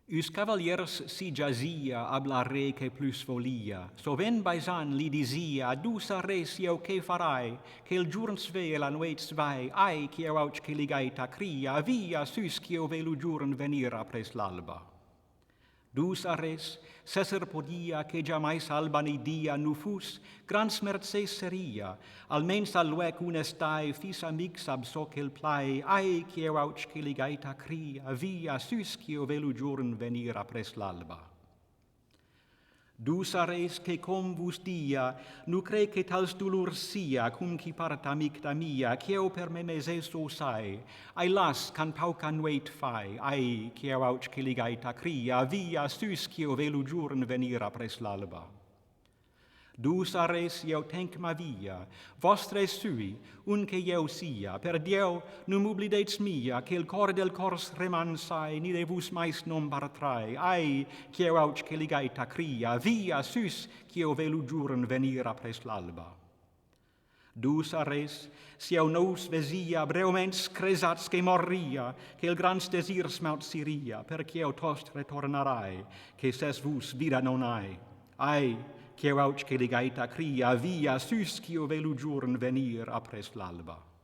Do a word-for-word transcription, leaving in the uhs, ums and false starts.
Us cavaliers si giazia a blare che plus volia, sovent baisan li dizia: "Dusa res, ieu che farai, che el giurn svei e la nueit svai, ai, ch'eu auc che ligait a cria, via sus, ch'eu vei lu giurn venir apres l'alba." Dusa res, s'esser podia che giamais alba ni dia nu fus, grants merceis seria, almens al luec un stai, fis amics ab so ch'el plai, ai, ch'eu auc che ligait a cria, via sus, ch'eu vei lu giurn venir apres l'alba. Dusa res, che com vus dia, nu crei che tals dulurs sia, cum ch'i part amic da mia, ch'eu per me meses o sai, ai las, ch'an pauca nueit fai, ai, ch'eu auc che ligait a cria, via sus, ch'eu vei lu giurn venir apres l'alba. Dusa res, ieu tenc ma via, vostra sui, un che ieu sia, per Dieu, nu m'ublidets mia, che el cor del cors reman sai, ni de vus mais nom bartrai, ai, ch'eu auc che ligait a cria, via sus, ch'eu vei lu giurn venir apres l'alba. Dusa res, s'ieu no us vesia, breuments cresats che morria, che el grants desirs m'autsiria, perch'eu tost retornarai, che ses vus vida non ai. Ai, ch'eu auc che ligait a cria, via sus, ch'eu vei lu giurn venir apres l'alba.